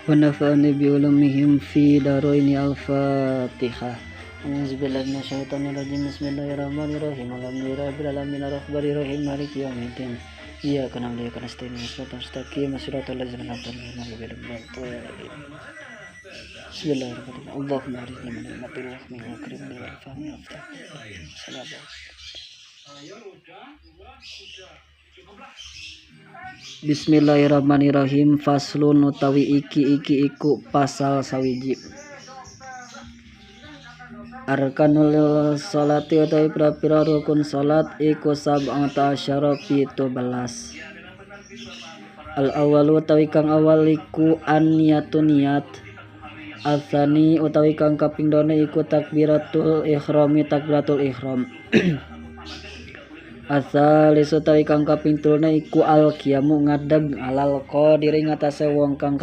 Wa nafa'ani bi ulumihim fi daraini. Al-Fatihah. A'udzubillahi minasyaitonir rajim. Bismillahirrahmanirrahim. Alhamdulillahi rabbil alamin arrahmanir rahim maliki yaumiddin. Iyyaka na'budu wa iyyaka nasta'in. Ihdinas mustaqim siratal ladzina an'amta 'alaihim ghairil maghdubi 'alaihim. Bismillahirrahmanirrahim. Allahumma arina min al-matir wa akrimni wal fahmi waftah. Bismillahirrahmanirrahim. Faslun utawi iki iki iku pasal sawiji. Arkanul sholati utawi pira-pira rukun salat iku sab'ata asyara 17. Al awalu utawi kang awal iku an niyatu niat. Atsani utawi kang kaping done iku takbiratul ihrami takbiratul ihram. Atsalisu utawi kang kaping telune iku al qiyamu ngadeg alal qadiri ngatasé wong kang